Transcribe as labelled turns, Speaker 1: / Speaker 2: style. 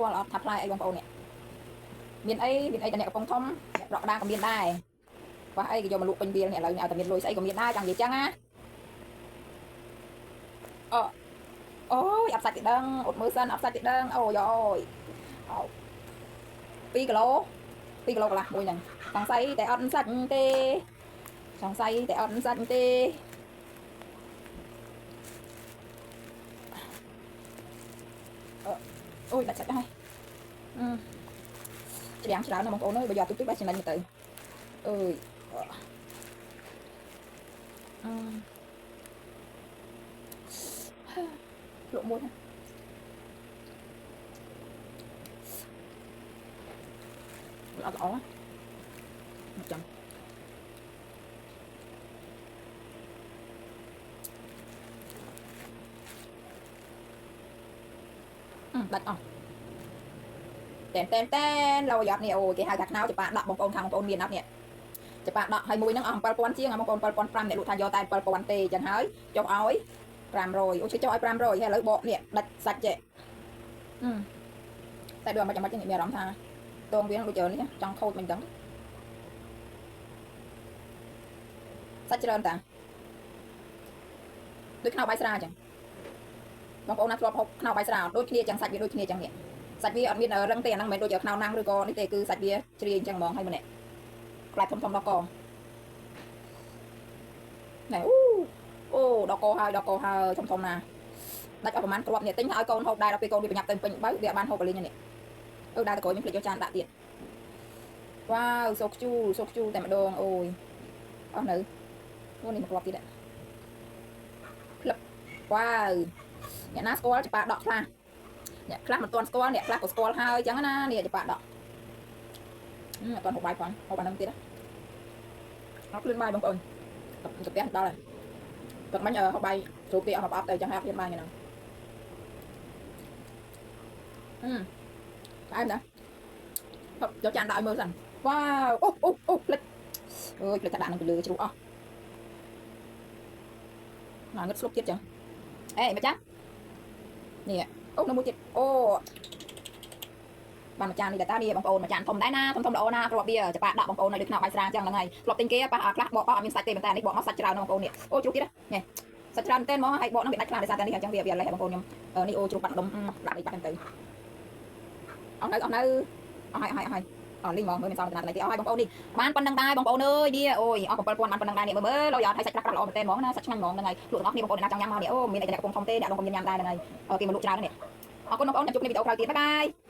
Speaker 1: ស្គាល់អត់ថាផ្លែអីបងប្អូននេះមានអីមានអីតអ្នកកំពង់ធំអ្នកប្រក់ក្តារក៏មានដែរខ្វះអីគេយកមកលក់ពេញវាលនេះឥឡូវនេះឲ្យតែមានលុយស្អីក៏មានដែរចង់និយាយចឹងណាអូអូយអត់សាច់ទេដឹងអត់មើលសិនអត់សាច់ទេដឹងអូយអូយអូ2គីឡូ2គីឡូកន្លះមួយហ្នឹងសង្ស័យតែអត់សាច់ទេសង្ស័យតែអត់សាច់ទេអូយដាច់សាច់ហើយអឺច្រាំងច្រើនណាស់បងប្អូនអើយបើយកទុកទុកបែរចំណេញទៅអើយអឺលក់មួយណាអត់ល្អចាំដាច់អស់តែនតែនតែនលោយអត់នេះអូគេហៅថាខ្នោចប៉ាដក់បងប្អូនខាងបងប្អូនមានអត់នេះចប៉ាដក់ហើយមួយហ្នឹងអស់7000ជាងបងប្អូន7500អ្នកលក់ថាយកតែ7000ទេចឹងហើយចុះឲ្យ500អូជួយចុះឲ្យ500ហើយឥឡូវបកនេះដាច់សាច់ចេះតែដូចមិនចាំបាច់នេះមានអារម្មណ៍ថាតងវានឹងដូចនេះចង់ខូចមិនដឹងសាច់ច្រើនតាដូចខ្នោបាយស្រាចឹងបងប្អូនណាធ្លាប់ហូបខ្នោបាយស្រាដូចគ្នាចឹងសាច់វាដូចគ្នាចឹងនេះសាច់វាអត់មានរឹងទេអាហ្នឹងមិនមែនដូចខ្នោណាំងឬក៏នេះទេគឺសាច់វាជ្រាយចឹងហ្មងហើយម្នាក់ខ្លាចធំធំដល់កណែអូអូដល់កហើយដល់កហើយធំធំណាដាច់អស់ប្រហែលគ្រាប់នេះទិញឲ្យកូនហូបដែរដល់ពេលកូនវាប្រញាប់ទៅពេញបើវាបានហូបបលីងនេះអឺដើរទៅក្រោយខ្ញុំភ្លេចយកចានដាក់ទៀតវ៉ាវសូខ្ជូលសូខ្ជូលតែម្ដងអូយអស់នៅអូនេះមកគ្រាប់ទៀតផ្លឹបវ៉ាវអ្នកណាស្គាល់ច្បាដកខ្លះអ្នកខ្លះមិនទាន់ស្គាល់អ្នកខ្លះក៏ស្គាល់ហើយចឹងណានេះច្បាដកអត់ទាន់ហូបបាយផងហូបអានឹងទៀតអត់ភ្លឿនបាយបងប្អូនកាពះដល់ហើយទឹកមិញហូបបាយជ្រូកទីអស់មកអប់ទៅចឹងហើយអត់ភ្លឿនបាយហ្នឹងអឺផ្អែមណាយកចានដាក់ឲ្យមើលសិនវ៉ាវអូអូអូភ្លេចអើយភ្លេចតែដាក់នឹងពីលើជ្រូកអស់ណាងឹតស្លុបទៀតចឹងអេមិនចឹងនេះអូនៅមួយទៀតអូបានមួយចាននេះតានេះបងប្អូនមួយចានធំដែរណាធំធំល្អណាគ្រាប់វាចប៉ាដាក់បងប្អូននៅដូចខ្នោបាយស្រាចឹងហ្នឹងហើយធ្លាប់ទិញគេប៉ះខ្លះបកអត់មានសាច់ទេប៉ុន្តែនេះបកមកសាច់ច្រើនបងប្អូននេះអូជ្រូកទៀតនេះសាច់ច្រើនមែនហ្មងហើយបកហ្នឹងវាដាច់ខ្លះដោយសារតែនេះអញ្ចឹងវាវាលេះបងប្អូនខ្ញុំនេះអូជ្រូកបាត់ដុំដាក់នេះបាត់ទៅអស់នៅអស់នៅអស់ហើយអស់ហើយអស់ហើយអស់លីងហ្មងមើលមានសល់កណាត់នេះទេអស់ហើយបងប្អូននេះបានប៉ុណ្្នឹងដែរបងប្អូនអើយនេះអូយអស់7000បានប៉ុណ្្នឹងដែរនេះមើលមើលលុយអត់ហើយសាច់ប្រាស់ប្រាស់ល្អមែនទេហ្មងណាសាច់ឆ្ងាញ់ហ្មងហ្នឹងហើយលក់ទាំងអស់គ្នាបងប្អូនអ្នកណាចង់ញ៉ាំមកនេះអូមានអីតែកំពុងធំទេអ្នកដងកុំញ៉ាំដែរហ្នឹងហើយគេមកលក់ច្រើននេះអរគុណបងប្អូនចាំជួបគ្នាវីដេអូក្រោយទៀតបាយបាយ។